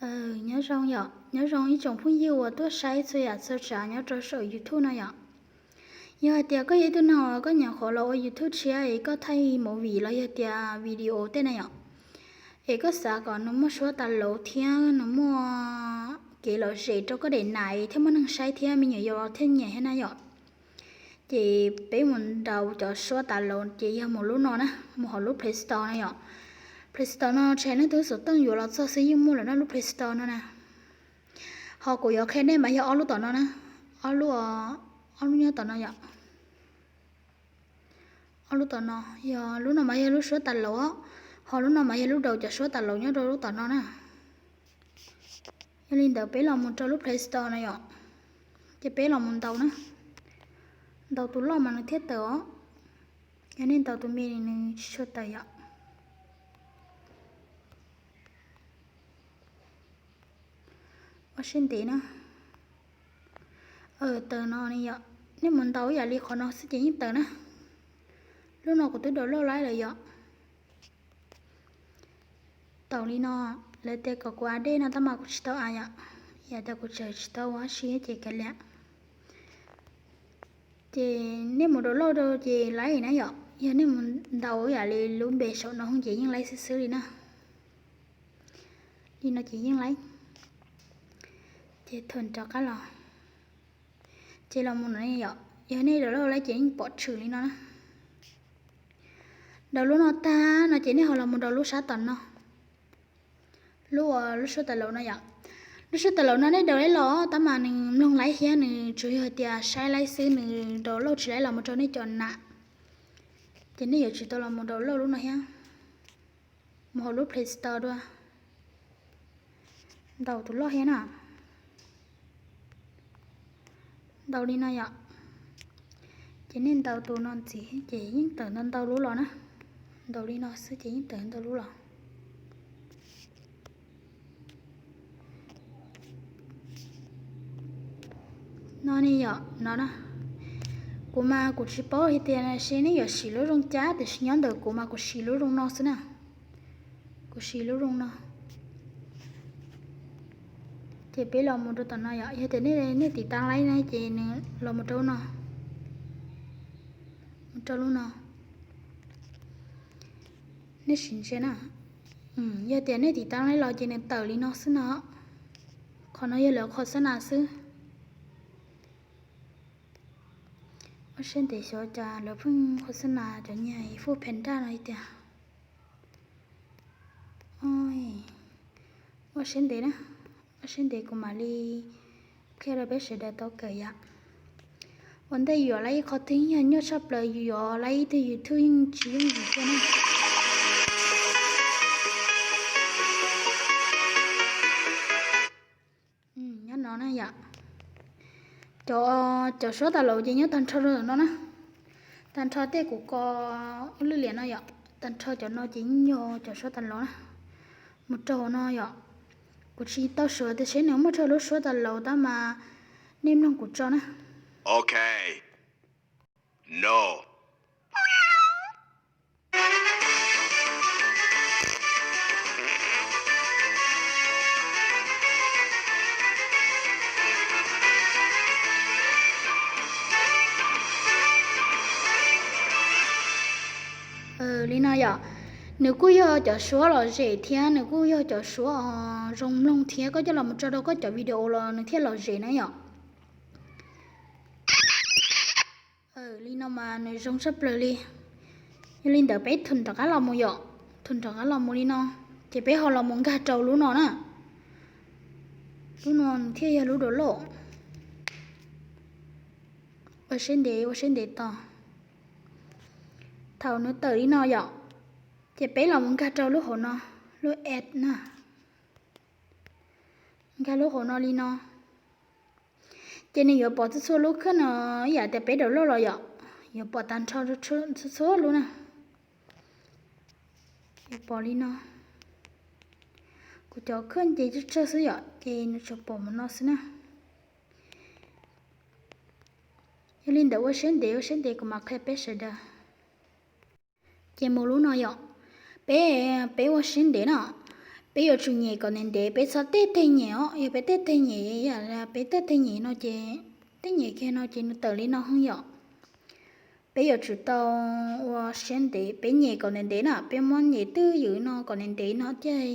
Nyob zoo yom, nyob zoo ib tsoom phooj ywg uas tuaj saib txhua yam txhua tsav nyob rau saum YouTube no yom. Yog hais tias koj yog ib tug neeg uas koj nyuam qhuav los ua YouTube tshiab es koj thaij movie los yog tias video tej na yom, es koj xav kom nws muaj suab tas lauv thiab nws muaj kev lom zem rau koj daim nam thiab muaj neeg saib thiab me nyuam yaus thiaj nyiam thiab na yom, ces peb mus ntaus cov suab tas lauv ces yog mus lub no na, mus hauv lub Play Store no yom. Play Store no tsis hais leej twg xov tooj yuav los txog xwb yeej muaj lawm na lub Play Store no na. Ho kuv yuav qhia nej mas yog ob lub tom no na, ob lub, ob lub nyob tom no yom. Ob lub tom no, yog lub no mas yog lub suab tas lauv, ho lub no mas yog lub daus cov suab tas lauv nyob rau lub tom no na. Yog li ntawd peb los mus rau lub Play Store no yom, ces peb los mus ntaus na, ntaus tus loj mas nws thiaj tawm os. Yog nej ntaus tus me nws tsis tshua tawm yom. Ua siab ntev na. Tawm no ne yom, nej mus ntaus ib yam li qhov no xwb ces yeej tawm na. Lub no kuv twb download laib lawm yom. Tau li no, lawv tias kom kuv a dej no tab mas kuv tsis tau a yom, yam tias kuv tseem tsis tau ua si ces kav liam. Ces nej mus download rau ces laib na yom, yog nej mus ntaus ib yam li lub npe saum no ces yeej laib xwb xwb li na. Li no ces yeej laib. Ces thum rov qab los. Ces los mus no yom, yog nej download laib ces yeej pom tshwm li no na. Daus lub no tag no ces nej ho los mus daus lub sab tom no. Lub uas lub suab tas lauv no yom. Lub suab tas lauv no nej daus laib los tab mas nws mloog laib thiab nws tsuas yog tias saib laib xwb, nws daus lauj tsis laib los mus rau nej cov nam. Ces nej yuav tsum tau los mus daus lauj lub no thiab. Mus hauv lub Play Store dua. Ntaus tus loj thiab na. Ntaus li no yom. Ces nej ntaus tus no ntxiv ces yeej tawm ntau ntau lub los na. Ntaus li no xwb ces yeej tawm ntau lub los. No ne yom, no na. Kuv mas kuv tsis paub hais tias seb nej yuav siv lub zoo cas tiam sis nyob ntawm kuv mas kuv siv lub zoo no xwb na. Kuv siv lub zoo no. Ces peb los mus rau tom no yom, yog tias nej tiv tauj laib na ces nws los mus rau lub no. Mus rau lub no. Nej sim ntsia na. Yog tias nej tiv tauj laib los ces nws tawm li no xwb no. Qhov no yog lawv qhov xab nas xwb. Ua siab ntev xyov cas lawv pheej qhov xab nas cov niag ib fuj phem nraj no li tiag. Ua siab ntev na, ua siab ntev kuv mam li qhia rau peb sawv daws tau kawm yom. Ua ntej yuav laib ib qho twg yog nyuaj tshaj plaws, yuav laib ib tug YouTube yeej tsis yooj yim thiab na. Nyob no na yom. Cov, cov suab tas laus ces nyob tag nrho no na. Tag nrho tej kuv ko ub lwj liam no yom, tag nrho cov no ces yeej yog cov suab tas laus na. Mus rau hauv no yom. Kuv tsis tau suav tiam sis nws muaj rau lub suab tas laus tab mas nej mloog kuv tso na. Ok. No. Li no yom, nws kuj yog cov suab lom zem thiab nws kuj yog cov suab zoo mloog thiab, koj coj los mus tso rau koj cov video los nws thiaj lom zem na yom. Li no mas nws zoo tshaj plaws li. Yog li ntawd peb thum rov qab los mus yom, thum rov qab los mus li no, ces peb ho los mus nkag rau lub no na. Lub no nws thiaj yog lub download. Ua siab ntev, ua siab ntev tos. Thaum nws tawm li no yom, ces peb los mus nkag rau lub hauv no, lub app na. Nkag lub hauv no li no. Ces nws yuav pom txhua txhua lub khwj no ib yam tias peb download los yom, yuav pom tag nrho txhua txhua lub na. Yuav pom li no. Kuv cov khwj ces tsawg tsawg xwb yom, ces nws tsuas pom mus no xwb na. Yog li ntawd ua siab ntev, ua siab ntev kuv mam qhia peb sawv daws. Ces mus lub no yom, peb, peb ua siab ntev no, Peb yuav tsum nyem kom ntev ntev, peb txhob tej teg nyem os. Yog peb tej teg nyem, yam peb tej teg nyem no ces, tej nyem kiag no ces nws tawm li no heev yom. Peb yuav tsum tau ua siab ntev, peb nyem kom ntev ntev na, peb muab nyem twj ywm no kom ntev ntev no thiaj,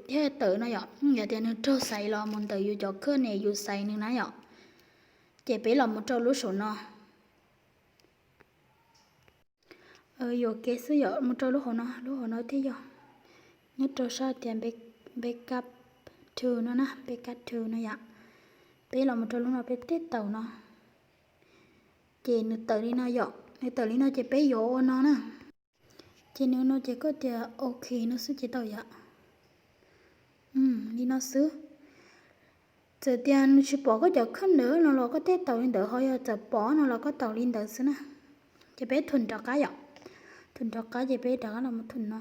thiaj tawm no yom. Yog tias nws raug xaiv los mus ntawm yus cov khaj ne yus xaiv nws na yom, ces peb los mus rau lub saum no. Yuam kev xwb yom, mus rau lub hauv no, lub hauv no thiaj yog. Nyob rau sab tias backup two no na, backup two no yom. Peb los mus rau lub no peb teb taum no. Ces nws tawm li no yom, nws tawm li no ces peb yuav ua no na. Ces nws no ces koj tias ok no xwb ces tau yom. Li no xwb. Txawm tias nws tsis pom koj cov khaj ntawd no los koj teb taum li ntawd, ho yog txawm pom no los koj taum li ntawd xwb na. Ces peb thum rov qab yom. Thum rov qab ces peb rov qab los mus thum no.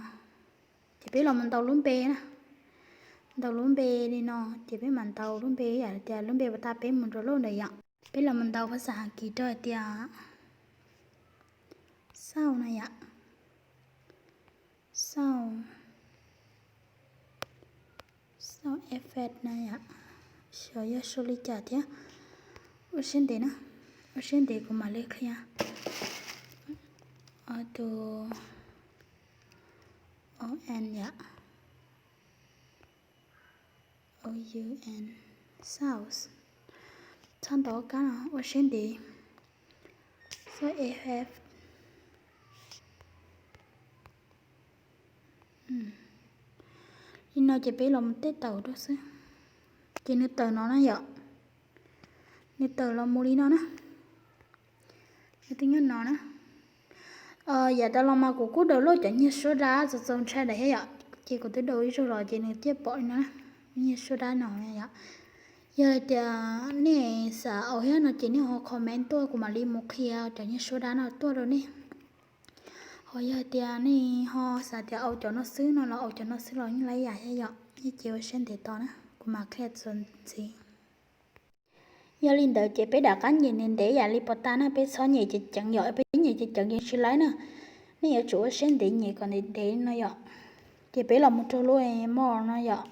Ces peb los mus ntaus lub npe na. Ntaus lub npe li no, ces peb mam ntaus lub npe yam tias lub npe pas tas peb mus rau lub ntawd yom. Peb los mus ntaus phas xas Hav Kiv rau hais tias sound na yom. Sound, sound effect na yom. Xyov yog sau li cas thiab. Ua siab ntev na, ua siab ntev kuv mam li qhia. Auto, o n yom. O U N, sounds. Txhob ntaus kab no, ua siab ntev. Sound effect. Li no ces peb los mus teb taum rau xwb. Ces nws tawm no na yom. Nws tawm los mus li no na. Nws twb nyob no na. Yav tas los mas kuv kuj download cov nyiag suab dab txaus txaus ntshai lawm thiab yom, ces kuv twb download ib zaug los ces nws thiaj pom li no na. Nyiag suab dab no yom. Yog hais tias nej xav au thiab no ces nej ho comment tuaj kuv mam li mus qhia cov nyiag suab dab no tuaj rau nej. Ho yog hais tias nej ho xav tias au cov no xwb no los au cov no xwb los yeej laib yam thiab yom. Nej ces ua siab ntev tos na, kuv mam qhia txuas ntxiv. Yog li ntawd ces peb rov qab nyem ntev ntev yam li pas tas na, peb txhob nyem ceev ceev yom, peb nyem ceev ceev ces tsis laib na. Nej yuav tsum ua siab ntev nyem kom ntev ntev no yom. Ces peb los mus rau lub more no yom,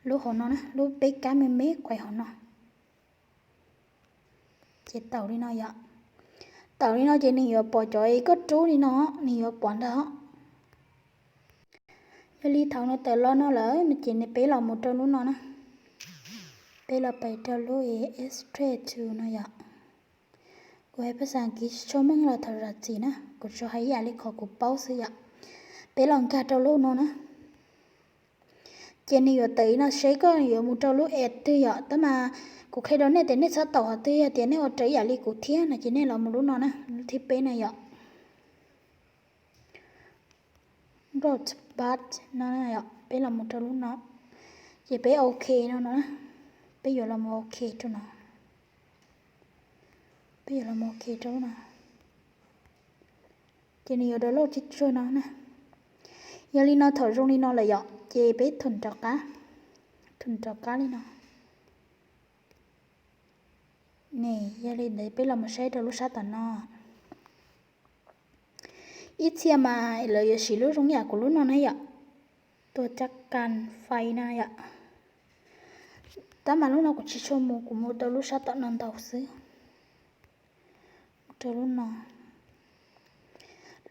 lub hauv no na, lub peb kab me me quaj hauv no. Ces taum li no yom. Taum li no ces nws yuav pom cov koj rub li no, nws yuav pom ntag. Yog li thaum nws tawm los no lawm ces peb los mus rau lub no na. Peb los pais rau lub extract to no yom. Kuv hais phas xas Askiv tsis tshua meej los thov zam txim na, kuv tsuas hais ib yam li qhov kuv paub xwb yom. Peb los nkag rau lub no na. Ces nws yuav tawm li no seb koj yuav mus rau lub add twg yom, tab mas kuv qhia rau nej tias nej txhob taum qhov twg, yog tias nej ua raws ib yam li kuv thiab no ces nej los mus lub no na, lub thib peb no yom. Root but no, peb los mus rau lub no, ces peb ok no no, peb yuav los mus ok rau no, peb yuav los mus ok rau lub no, ces nws yuav download tsuag tsuag no na. Yog li no thaum zoo li no lawm yom, ces peb thum rov qab, thum rov qab li no. Ne, yog li ntawd peb los mus saib rau lub sab tom no. Ib txhia mas lawv yuav siv lub zoo yam kuv lub no na yom, tua cab kas fais na yom. Tab mas lub no kuv tsis tshua mus, kuv mus rau lub sab tom no ntau xwb. Mus rau lub no.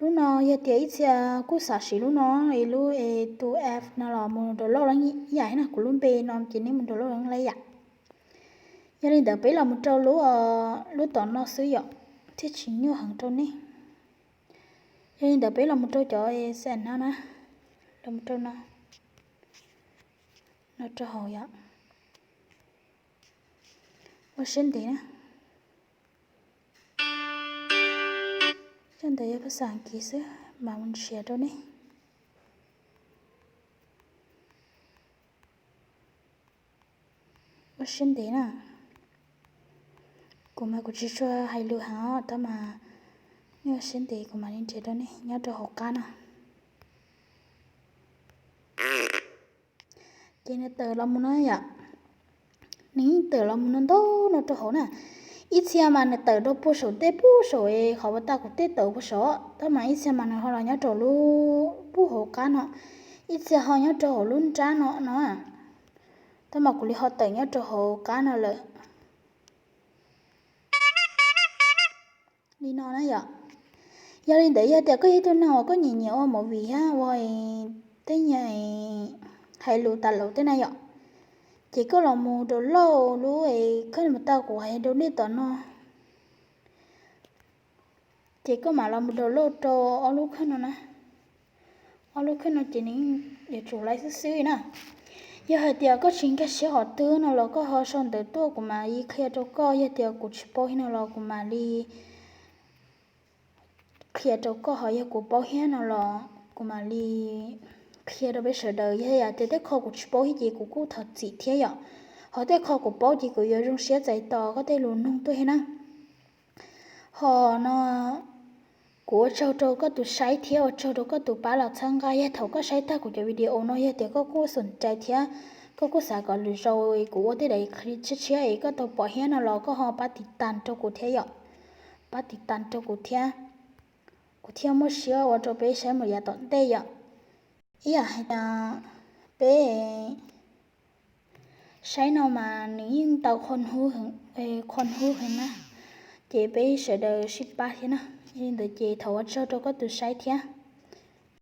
Lub no yog tias ib txhia kuj xav siv lub no, lub e tu app no los mus download ib yam na, kuv lub npe no ces nej mus download lawm yam. Yog li ntawd peb los mus rau lub, lub tom no xwb yom, thiaj tsis nyuaj heev rau nej. Yog li ntawd peb los mus rau cov xees no na, los mus rau no, no rau hauv yom. Ua siab ntev na. Cov ntawd yog phas xas Askiv xwb mas mus nrhiav rau nej. Ua siab ntev na. Kuv mas kuv tsis tshua hais lus heev os, tab mas nej ua siab ntev kuv mam li nrhiav rau nej nyob rau hauv qab no. Ces nws tawm los mus no yom, nws yeej tawm los mus no ntau no rau hauv na. Ib txhia mas nws tawm rau puag saum tej puag saum qhov uas tas kuv tej tawm puag saum, tab mas ib txhia mas nws ho los nyob rau lub puag hauv qab no. Ib txhia ho nyob rau hauv lub nrab no no, tab mas kuv li ho tawm nyob rau hauv qab no lawm. Li no na yom. Yog li ntawd yog tias koj yog ib tug neeg uas koj nyiam nyiam ua movie thiab ua tej nyuag hais lus tas laus tej na yom, ces koj los mus download lub es koj mus tau kuv hais rau nej tom no. Ces koj mam los mus download rau ob lub kheej no na. Ob lub kheej no ces nws yuav tsum laib xwb xwb na. Yog hais tias koj tsis nkag siab qhov twg no los koj ho sau ntawv tuaj kuv mam li qhia rau koj. Yog tias kuv tsis paub thiab no los kuv mam li qhia rau koj, ho yog kuv paub thiab no los kuv mam li qhia rau peb sawv daws. Yog tias tej qho kuv tsis paub thiab ces kuv kuj thov txim thiab yom. Ho tej qho kuv paub ces kuv yuav zoo siab txais tos koj tej lus nug tuaj thiab na. Ho no kuv ua tsaug rau koj tus saib thiab ua tsaug rau koj tus pab los txhawb nqa. Yog thaum koj saib tag kuv cov video no yog tias koj kuj xoom cai thiab koj kuj xav kom lwm zaus kuv ua tej daim clip tshiab tshiab es koj tau pom thiab no los koj ho pab tiv tas rau kuv thiab yom. Pab tiv tas rau kuv thiab, kuv thiaj muaj siab ua rau peb saib mus yav tom ntej yom. Ib yam hais tias peb saib no mas nws yeej tau qhov hnub heev na, ces peb sawv daws sib pab thiab na. Yog li ntawd ces thov ua tsaug rau koj tus saib thiab.